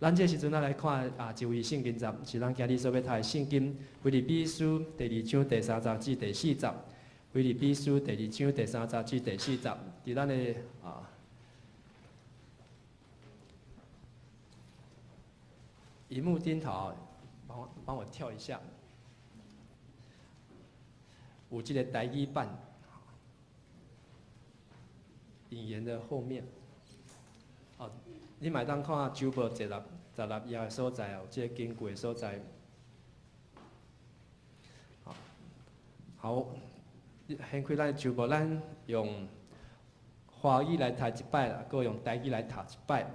咱這時陣仔來看啊，一位聖經節，是咱今日所欲讀的聖經，腓立比書第二章第三節至第四節。腓立比書第二章第三節至第四節，佇咱的啊螢幕頂頭，幫我幫我跳一下，有這个台語版，引言的後面，哦，你嘛會當看周報十六頁的所在哦，這个經句的所在。好，好，掀開咱的周報，咱用華語來讀一擺啦，閣用台語來讀一擺。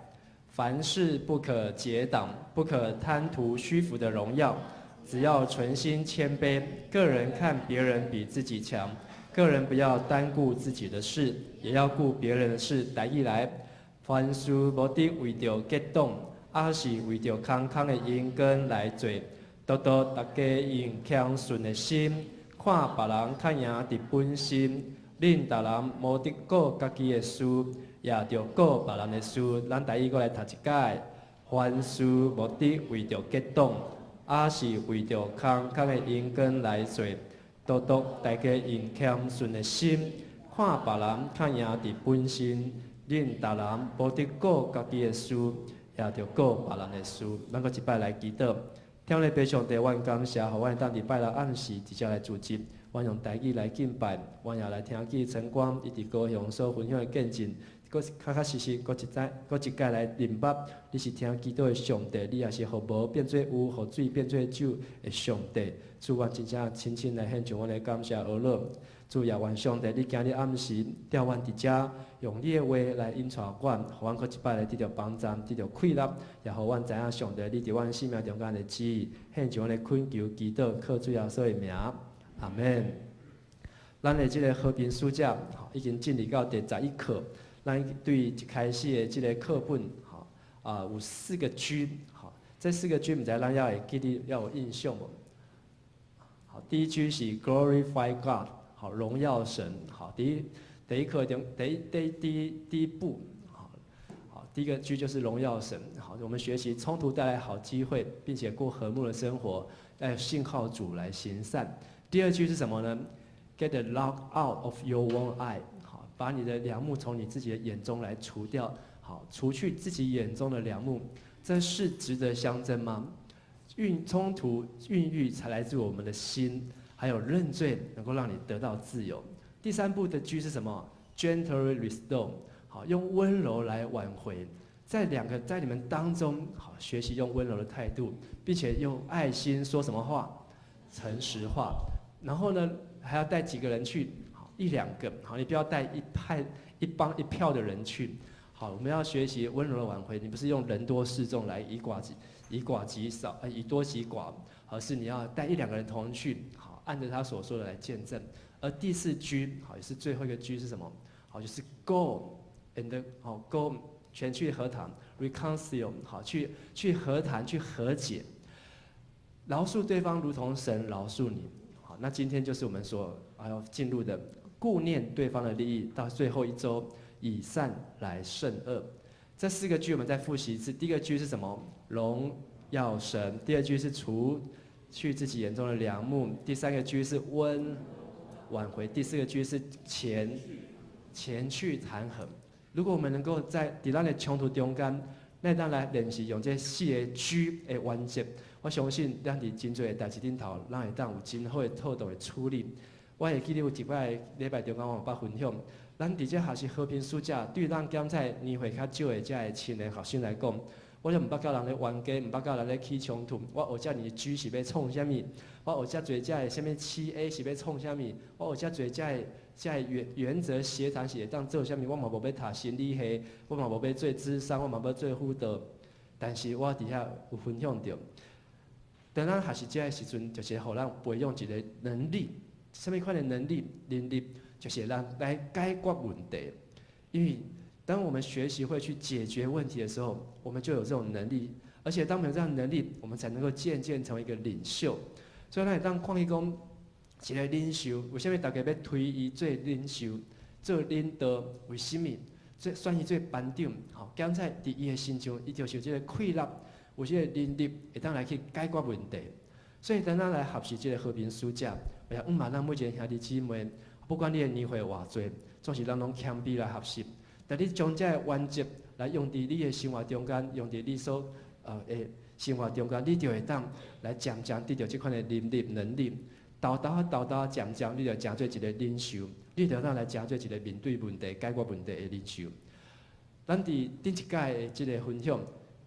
凡事不可結黨，不可貪圖虛浮的榮耀，只要存心謙卑，各人看別人比自己強，各人不要單顧自己的事，也要顧別人的事。台語來，凡事無得為著結黨，抑是為著空空的榮光來做，獨獨大家用謙遜的心，看別人較贏佇本身。恁逐人無得顧家己的事，也著顧別人的事。咱台語閣來讀一擺，凡事無得為著結黨，抑是為著空空的榮光來做，獨獨大家用謙遜的心，看別人較贏佇本身。恁逐人無得顧家己的事，也著顧別人的事。咱閣一擺來祈禱，天父上帝，阮感謝，予阮會當佇拜六暗時佇遮來聚集，阮用台語來敬拜，阮也來聽見晨光伊佇高雄所分享的見證，閣確確實實，閣一再，閣一擺來認捌，你是聽祈禱的上帝，你也是予無變做有，予水變做酒的上帝。主，阮真正深深來獻上阮的感謝呵咾。主也願上帝，你今日暗時調阮佇遮，用你的話來引帶阮，予阮閣一擺來得著幫助，得著氣力，也予阮知影上帝，你佇阮生命中間的旨意，獻上阮的懇求祈禱，靠主耶穌的名，阿門。咱的這个和平使者，已經進入到第11課。咱對一開始的這个課本，吼啊有四個 G，好，這四個 G 毋知咱猶會記得，猶有印象無？好，第一 G 是 Glorify God。好，榮耀神。好，第一課中，第一第第一第一步，好，好，第一個 G 就是榮耀神。好，我們學習衝突帶來好機會，並且過和睦的生活，來信靠主來行善。第二句是什麼呢？Get the log out of your own eye。好，把你的梁木從你自己的眼中來除掉。好，除去自己眼中的梁木，這是值得相爭嗎？孕衝突孕育才來自我們的心。還有認罪能夠讓你得到自由。第三步的 G 是什麼？Gently restore，好，用溫柔來挽回，在兩個在你們當中，好，學習用溫柔的態度，並且用愛心說什麼話？誠實話。然後呢，還要帶幾個人去？好，一兩個。好，你不要帶一派一幫一票的人去。好，我們要學習溫柔的挽回。你不是用人多勢眾來以寡擊少，以多擊寡，而是你要帶一兩個人同去。好，按着他所說的來見證。而第四 G，好，也是最後一個 G 是什麼？好，就是 Go and 好 Go 前去和談，reconcile 好，去和談，去和解，饒恕對方如同神饒恕你。好，那今天就是我們所還要進入的顧念對方的利益，到最後一週以善來勝惡。這四個 G 我們再複習一次。第一個 G 是什麼？榮耀神。第二句是除去自己眼中的梁木。第三個 G 是溫挽回。第四個 G 是前去談和。如果我們能夠在佇咱的衝突中間，咱當來練習用這四個 G 的原則，我相信咱佇真濟的代誌頂頭，咱會當有真好的妥當的處理。我會記得有一擺禮拜中間，我有捌分享，咱佇這學習和平使者，對咱檢採年歲較少的這个青年學生來講，我就毋捌佮人咧冤家，毋捌佮人咧起衝突。我學遮爾 G 是欲創啥物？我學遮濟這个啥物7A 是欲創啥物？我學遮濟這个原則協談是會當做啥物？我嘛無欲讀心理系，我嘛無欲做諮商，我嘛無欲做輔導。但是我佇遐有分享著，當咱學習這个時陣，就是予咱培養一個能力，啥物款的能力？能力就是咱來解決問題。因為當我們學習會去解決問題的時候，我們就有這種能力。而且當我們有這樣的能力，我們才能夠漸漸成為一個領袖。所以，咱會當看見講，一個領袖，為啥物大家欲推伊做領袖、做領導？為啥物？做選伊做班長，吼，敢若佇伊的身上，伊就是有這个氣力，有這个能力，會當來去解決問題。所以，當咱來學習這个和平使者，也向望咱每一个兄弟姊妹，不管你的年歲偌濟，總是咱攏謙卑來學習。但你將這个原則來用佇你的生活中間，用佇你所的生活中間，你就會當來漸漸得著這款的能力能力。沓沓沓沓漸漸，你就成做一个領袖，你就當來成做一个面對問題、解決問題的領袖。咱佇頂一擺的這个分享，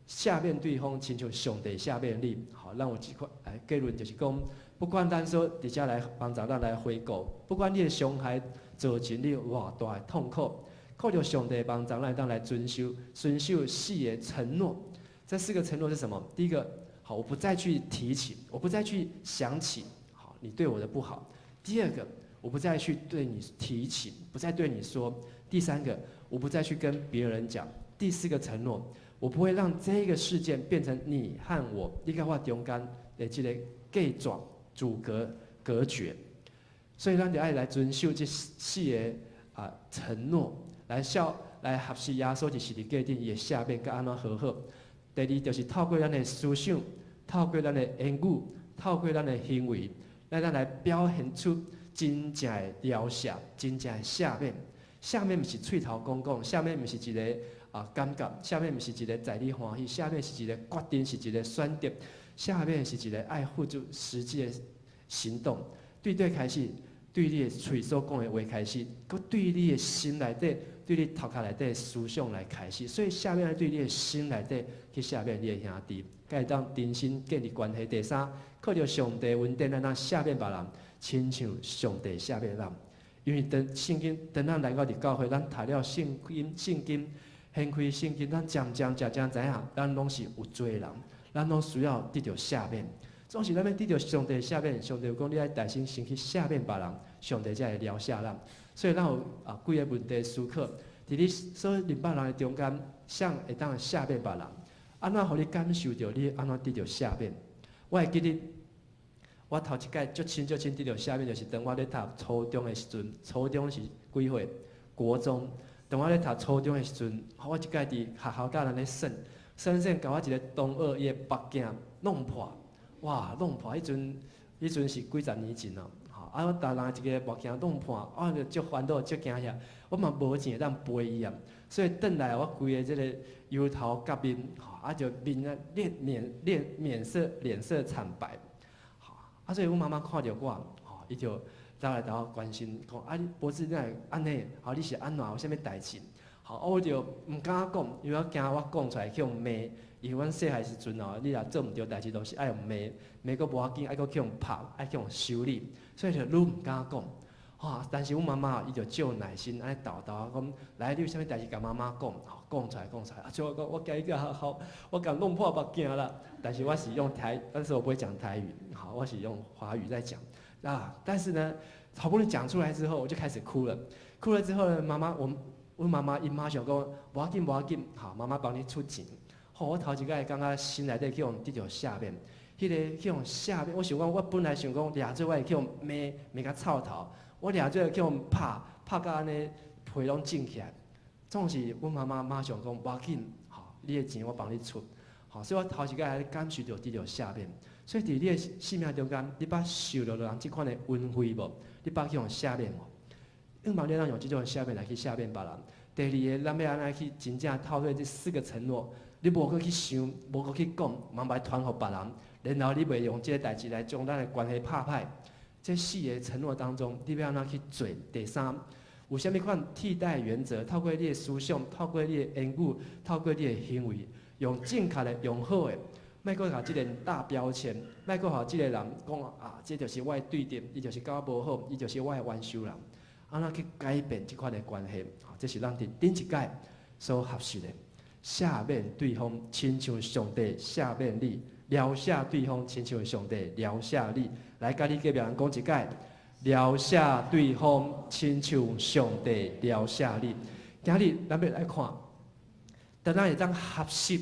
赦免對方，親像上帝赦免你。好，咱有這款來結論，就是講，不管咱說佇遮來幫助咱來回顧，不管你的傷害造成你偌大的痛苦，靠著上帝幫助，咱會當來遵守、遵守四个承諾。這四個承諾是什麼？第一個，好，我不再去提起，我不再去想起，好，你對我的不好。第二個，我不再去對你提起，不再對你說。第三個，我不再去跟別人講。第四個承諾，我不會讓這個事件變成你和我，你佮我中間的這個隔絕、阻隔、隔絕。所以，咱就愛來遵守這四個承諾，來效來學習耶穌佇十字架頂伊的赦免，佮按怎和好。第二，就是透過咱的思想，透過咱的言語，透過咱的行為，來咱來表現出真正的饒赦，真正的赦免。赦免毋是喙頭講講，赦免毋是一个感覺，赦免毋是一个在你歡喜，赦免是一个決定，是一个選擇，赦免是一个愛付出實際的行動。對對開始，對你的喙所講的話開始，閣對你的心內底，對你頭殼內底的思想來開始。所以赦免愛對你的心內底去赦免你的兄弟，才會當重新建立關係。第三，靠著上帝恩典，咱赦免別人，親像上帝赦免咱。因為當聖經，當咱來到佇教會，咱讀了聖經，聖經掀開聖經，咱漸漸漸漸知影，咱攏是有罪的人，咱攏需要得著赦免。總是咱欲得著上帝赦免，上帝有講你愛代先先去赦免別人，上帝才會饒赦咱。所以咱有幾个問題思考，佇你所認捌人的中間，誰會當赦免別人？按怎予你感受著你按怎得著赦免？我會記得，我頭一擺足深足深得著赦免，就是當我咧讀初中的時陣，初中是幾歲？國中。當我咧讀初中的時陣，我一擺佇學校佮人咧耍，耍耍，共我一个同學伊的目鏡弄破，哇，弄破！彼陣是幾十年前咯，吼！啊，我逐人一个目鏡弄破，我就足煩惱、足驚嚇，我嘛無錢會當賠伊啊，所以轉來我規个這个油頭頰面，吼，啊就面啊臉面臉面色臉色慘白，吼！啊，所以阮媽媽看著我，吼，伊就走來共我關心，講啊，你脖子哪會按呢？吼，你是按怎？有啥物代誌？吼，我就毋敢講，因為我驚我講出來去予罵。因為阮細漢時陣哦，你若做毋對代誌，都是愛予罵，罵閣無要緊，愛閣去予拍，愛去予修理，所以就愈毋敢講。吼，但是阮媽媽伊就足有耐心，按呢沓沓講，來，你有啥物代誌共媽媽講，吼，講出來，講出來。啊，最後講我今日去學校，我共弄破目鏡啦。但是我是用台，但是我不會講台語，好，我是用華語在講。啊，但是呢，好不容易講出來之後，我就開始哭了。哭了之後呢，媽媽，我阮媽媽伊馬上講，無要緊，無要緊，好，媽媽幫你出錢。吼，我頭一擺感覺心內底去予得著赦免，彼个去予赦免，我想講，我本來想講掠做我會去予罵罵甲臭頭，我掠做去予拍拍甲按呢皮攏腫起來。總是阮媽媽馬上講，無要緊，吼，你的錢我幫你出，吼，所以我頭一擺感受著得著赦免。所以佇你的生命中間，你捌受著人這款的恩惠無？你捌去予赦免無？向望你通用這種赦免來去赦免別人。第二个，咱欲按怎去真正透過這四個承諾，你無閣去想，無閣去講，嘛袂傳予別人，然後你袂用這個代誌來將咱的關係拍歹。這四个承諾當中，你欲按怎去做？第三，有啥物款替代原則？透過你的思想，透過你的言語，透過你的行為，用正確的，用好的，莫閣共這个打標籤，莫閣予這個人講啊，這就是我的對敵，伊就是佮我無好，伊就是我的冤仇人。按怎去改變這款的關係？這是咱佇頂一擺所學習的。赦免對方，親像上帝赦免你；饒赦對方，親像上帝饒赦你。來，佮你隔壁人講一擺，饒赦對方，親像上帝饒赦你。今日咱欲來看，當咱會當學習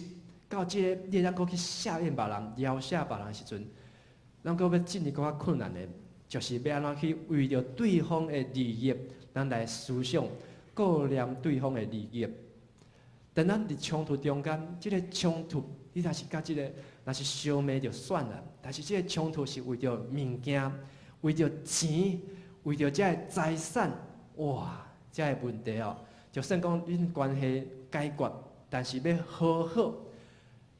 到這个，你會當閣去赦免別人、饒赦別人的時陣，咱閣欲進入閣較困難的，就是欲按怎去為著對方的利益，咱來思想，顧念對方的利益。當咱佇衝突中間，這个衝突，你若是佮這个，若是相罵就算了，但是這个衝突是為著物件，為著錢，為著這个財產，哇，這个問題哦，就算講恁關係解決，但是欲和好，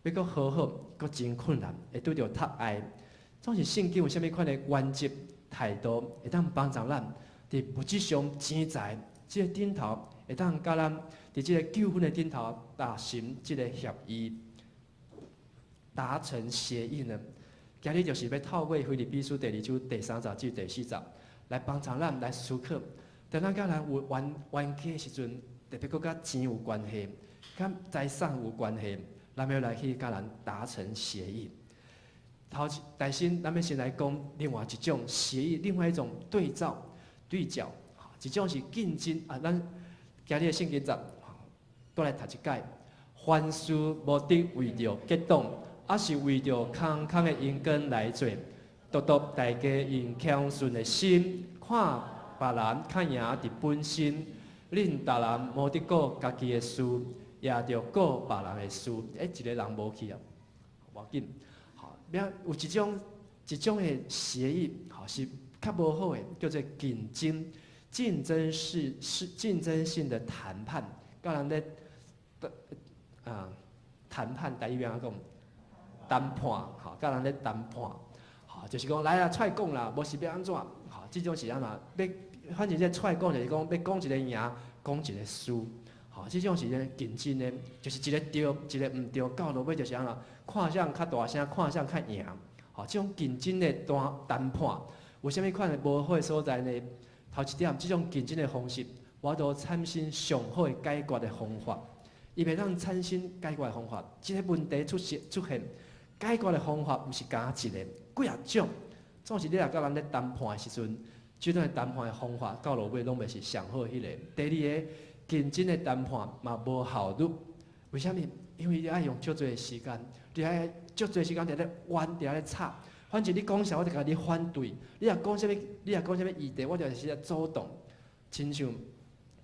欲閣和好，閣真困難，會拄著窒礙。總是聖經有啥物款的原則態度，會當幫助咱佇物質上錢財這个頂頭，會當佮咱佇這個糾紛的頂頭達成這个協議，達成協議呢？今日就是欲透過腓立比書第二章第三節至第四節來幫助咱來思考，當咱佮人有冤冤家的時陣，特別閣佮錢有關係，佮財產有關係，咱欲來去佮人達成協議。頭一，但是咱欲先來講另外一種協議，另外一種對照、對照，一種是競爭啊。咱今日的聖經節，閣來讀一擺。凡事無得為著結黨，抑是為著空空的榮光來做，獨獨大家用謙遜的心，看別人較贏佇本身。恁逐人無得顧家己的事，也著顧別人的事。欸，一个人無去啊，無要緊。好，有一種一種的協議，吼是較無好的，叫做競爭。競爭是競爭性的談判，佮人咧啊談判，台語按怎講？談判，吼，佮人咧談判，吼，就是講來啊，出來講啦，無是欲按怎？吼，這種是按怎？欲反正這出來講就是講，欲講一个贏，講一个輸，吼，這種是咧競爭的，就是一个對，一个毋對，到落尾就是按怎？看誰較大聲，看誰較贏，吼，這種競爭的談談判，有啥物款的無好的所在呢？頭一點，這種競爭的方式，無法度產生上好的解決的方法。伊袂當產生解決的方法。這个問題出現出現，解決的方法毋是干焦一个，幾仔種。總是你若佮人咧談判的時陣，這種的談判的方法到落尾攏袂是上好彼个。第二个，競爭的談判嘛無效率。為啥物？因為你愛用足濟的時間，你愛足濟時間佇咧冤，佇咧吵。反正你講啥，我就共你反對。你若講啥物，你若講啥物議題，我就是咧阻擋。親像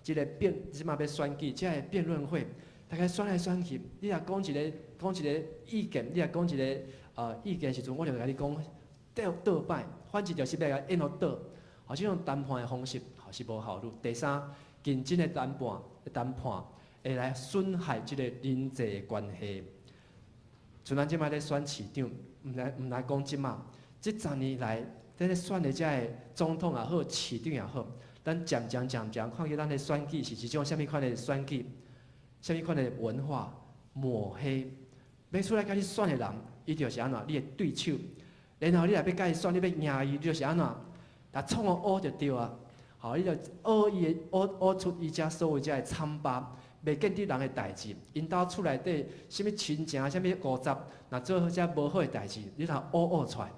這个辯，這馬欲選舉，這个辯論會，大家選來選去。你若講一个講一个意見，你若講一个意見時陣，我就共你講倒倒擺。反正就是欲共引予倒。吼，這種談判的方式，吼是無效率。第三，競爭的談判，談判會來損害這个人際的關係。像咱這擺咧選市長，毋來講這馬，這十年來，佇咧選的這个總統也好，市長也好，咱漸漸漸漸看見咱的選舉是一種啥物款的選舉，啥物款的文化抹黑。欲出來共你選的人，伊就是按怎？你的對手。然後你若欲共伊選，你欲贏伊，你就是按怎？共創予烏就對啊。吼，你就挖伊的挖挖出伊遮所有遮的瘡疤，袂見得人的代誌，𪜶兜厝內底啥物親情，啥物五十，若做好遮無好的代誌，你若挖挖出來，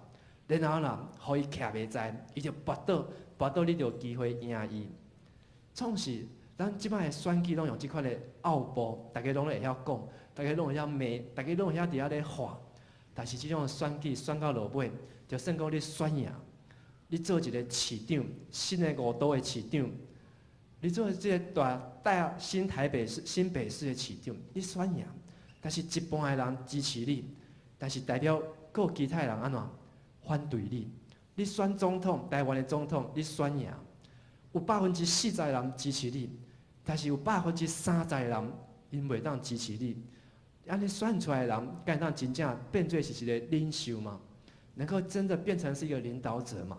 然後啦，予伊徛袂在，伊就跋倒，跋倒你就有機會贏伊。總是咱這擺的選舉攏用這款的拗步，大家攏會曉講，大家攏會曉罵，大家攏會曉佇遐咧話。但是這種選舉選到落尾，就算講你選贏，你做一个市長，新的五都的市長，你做這个大大新台北市、新北市的市長，你選贏，但是一半的人支持你，但是代表閣有其他的人按怎反對你。你選總統，台灣的總統，你選贏，有40%的人支持你，但是有30%的人𪜶袂當支持你。按呢選出來的人，敢會當真正變做是一个領袖嗎？能夠真的變成是一個領導者嗎？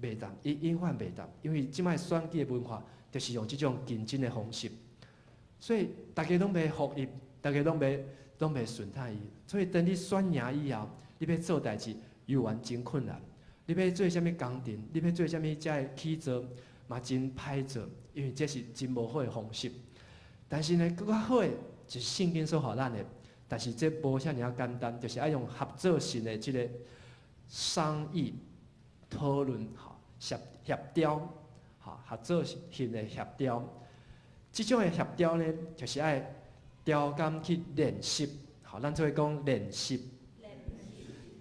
袂當，伊永遠袂當，因為這擺選舉的文化就是用這種競爭的方式，所以大家攏袂服伊，大家攏袂順待伊。所以當你選贏以後，你欲做代誌猶原真困難。你欲做啥物工程，你欲做啥物遮的起造，嘛真歹做，因為這是真無好的方式。但是呢，閣較好的就是聖經所予咱的，但是這無遐爾仔簡單，就是愛用合作性的這個商議討論，吼協協調，吼合作性的協調。這種的協調呢，就是愛逐工去練習，吼，咱做伙講練習，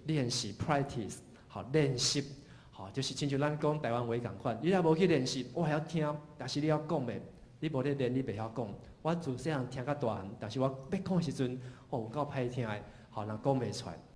練習 practice，好練習，吼，就是親像咱講台灣話仝款，你若無去練習，我會曉聽，但是你猶講袂。你無咧練，你袂曉講。我自細漢聽甲大漢，但是我欲講的時陣，哦，有夠歹聽的，予人講袂出來。